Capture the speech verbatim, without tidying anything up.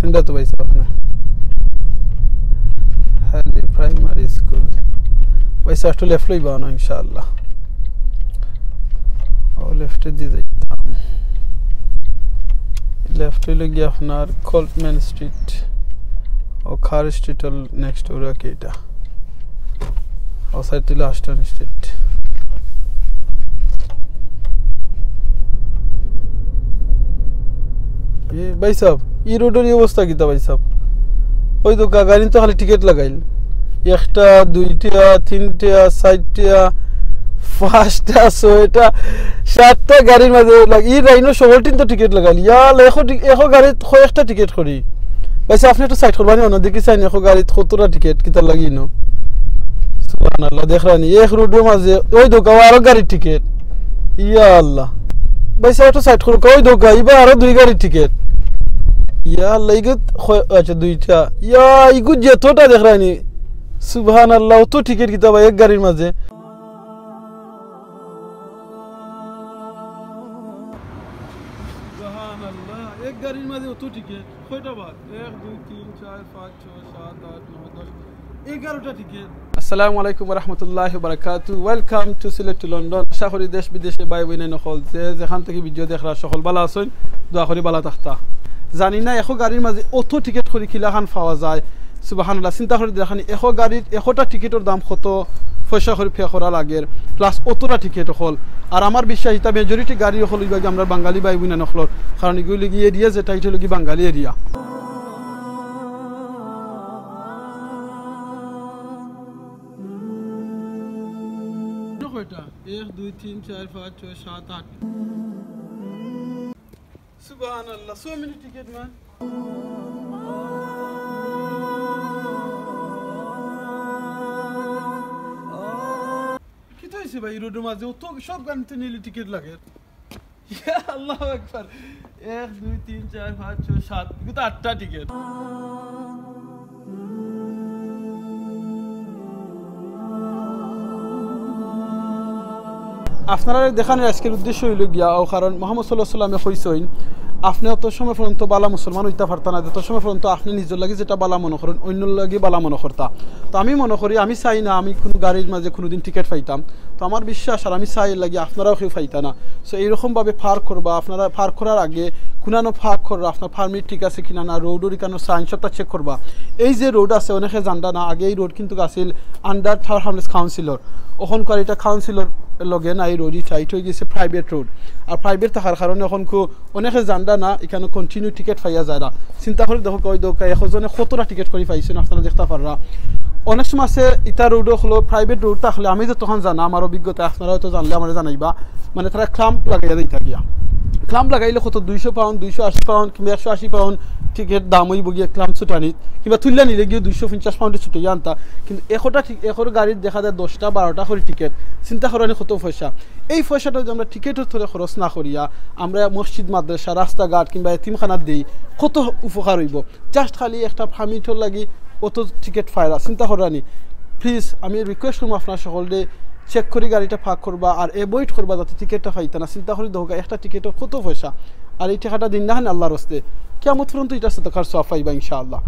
এটা তো ভাই সাহেব আপনার হ্যালি প্রাইমারি স্কুল। ভাই সাহেব একটু লেফট লইবা না ইনশাআল্লাহ। ও লেফটে দিয়ে যাইতাম। লেফট হইল গিয়ে আপনার কোল্টম্যান স্ট্রিট ও খার স্ট্রিট নেক্সট ওরা কি এটা? ও সাইড হইল আস্টন স্ট্রিট। এ ভাই সাহেব, ই রোডর ই অবস্থা কিতা ভাই সাহেব? ওই তো গা-, গাড়ি তো খালি টিকিট লাগাইল, একটা, দুইটা, তিনটা, চারটা, পাঁচটা, ছয়টা, সাতটা গাড়ির মাঝে লাগ-, ই লাইনও সকলটিন তো টিকিট লাগাইল। ইয়াল্লা, এখন টি-, এখন গাড়িত কয়েকটা টিকিট করি। ভাই সাহেব, আপনি একটু সাইড করবা নি, অন্য দেখি চাইনি, এখন গাড়িত কতটা টিকিট, কিতার লাগি ইনো? সুবহানাল্লাহ, দেখরানি, এক রোডর মাঝে ওই দোকা আরো গাড়ির টিকিট। ইয়া আল্লাহ। ভাই সাহেব, একটু সাইড করুক, ওই দোকা, ইবা আরো দুই গাড়ির টিকিট। ইয়া আল্লাহ, ইগু কয়-, আচ্ছা, দুইটা। ইয়া, ইগু যেতটা দেখরানি। সুবহানাল্লাহ, অত টিকিট কিতা ভাই এক গাড়ির মাঝে? সুবহানাল্লাহ, এক গাড়ির মাঝে অত টিকিট। কয়টা বার? এক, দুই, তিন, চার, পাঁচ, ছয়, সাত, আট, নয়, দশ, এগারোটা টিকিট। আসসালামু আলাইকুম ওয়া রাহমাতুল্লাহি ওয়া বারাকাতু। Welcome to Sylhet to London। আশা করি দেশ বিদেশে ভাই বইন অকল যে যেখান থাকি ভিডিও দেখরা সকল ভালা আছইন, দোয়া করি ভালা থাকতা। জানি না এখন গাড়ির মাঝে অত টিকিট করি কিলাখান পাওয়া যায়। সুবহানাল্লাহ, চিন্তা করি দেখরানি, এখন গাড়ির একটা টিকিটর দাম কত পয়সা করি পে করা লাগে, প্লাস অতটা টিকিট অকল। আর আমার বিশ্বাস ইতা মেজরিটি গাড়ি অকল ইবাগে আমরা বাঙালি ভাই বইন অকলর, কারণ ইগুলি গিয়ে এরিয়া যেটা, ইটা অইলো গি বাঙালি এরিয়া। কয়টা? এক, দুই, তিন, চার, পাঁচ, ছয়, সাত, আট। সুবহানাল্লাহ, so many ticket, man. কিতা অইছে ভাই, ই রোডর মাঝে অত সব গাড়িত তো নিলে টিকিট লাগে। ইয়া আল্লাহু আকবার। এক, দুই, তিন, চার, পাঁচ, ছয়, সাত, ইগু তো আটটা টিকিট। আপনারারে দেখানির আজকের উদ্দেশ্য অইলো গিয়া, ও কারণ মোহাম্মদ সাল্লাল্লাহু আলাইহি ওয়াসাল্লামে কইছইন, আপনে অত সময় পর্যন্ত ভালা মুসলমান অইতা পারতা না, যত সময় পর্যন্ত আপনে নিজর লাগি যেটা ভালা মনো করইন, অইন্যর লাগি ভালা মনো করতা। তো আমি মনো করি, আমি চাই না আমি কুনু গাড়ির মাঝে কুনুদিন টিকিট পাইতাম। তো আমার বিশ্বাস, আর আমি চাই এর লাগি আপনারাও কেউ পাইতা না। So এইরকম ভাবে পার্ক করবা, আপনারা পার্ক করার আগে কুনানো পার্ক কররা, আপনার পারমিট ঠিক আছে কিনা না, রোডর ইকানো সাইন সবটা চেক করবা। এই যে রোড আছে, অনেকে জানরা না, আগে এই রোড কিন্তু আছিল under Tower Hamlets Council-র। অখনকার ইটা কাউন্সিলর লগে না, এই রোড ইটা, ইটা অই গেছে প্রাইভেট রোড। আর প্রাইভেট থাকার কারণে অখনকু অনেকে জানরা না, ইকানো কন্টিনিউ টিকিট পাইয়া যায়রা। চিন্তা করি দেখো, ওই দেখো, একজনে কতটা টিকিট করি পাইছইন, আপনারা দেখতা পাররা। অনেক সময় আছে, ইটা রোড অকল প্রাইভেট রোড থাকলে, আমি যতখান জানা, আমার অভিজ্ঞতা, আপনারা হয়তো জানলে আমারে জানাইবা, মানে, তারা ক্লাম্প লাগাইয়া দিতা গিয়া। ক্লাম্প লাগাইলে কত, দুইশো পাউন্ড, দুইশো আশি পাউন্ড কিংবা একশো আশি পাউন্ড টিকিট দাম অইবো গিয়া ক্লাম্প ছুটানিত, কিংবা তুলিয়া নিলে গিয়া দুইশো পঞ্চাশ পাউন্ড ছুটাইয়া আনতা। কিন্তু একটা ঠিক একটা গাড়িত দেখা যায় দশটা বারোটা করি টিকিট। চিন্তা করো নি কত পয়সা। এই পয়সাটা যদি আমরা টিকিটর থ্রুয়ে খরচ না করিয়া আমরা মসজিদ, মাদ্রাসা, রাস্তাঘাট কিংবা এতিমখানাত দেই, কত উপকার অইবো। জাস্ট খালি একটা পারমিটর লাগি অত টিকিট পায়রা, চিন্তা কররা নি। প্লিজ, আমি রিকোয়েস্ট করমু আপনারা সকলরে, চেক করি গাড়িটা পার্ক করবা আর অ্যাভয়েড করবা যাতে টিকিটটা পাইতা না। চিন্তা করি দেখো একটা টিকিটর কত পয়সা, আর এই টেকাটা দিন না খান আল্লাহর ওয়াস্তে, কিয়ামত পর্যন্ত ইটা সদকার সওয়াব পাইবা ইনশাআল্লাহ।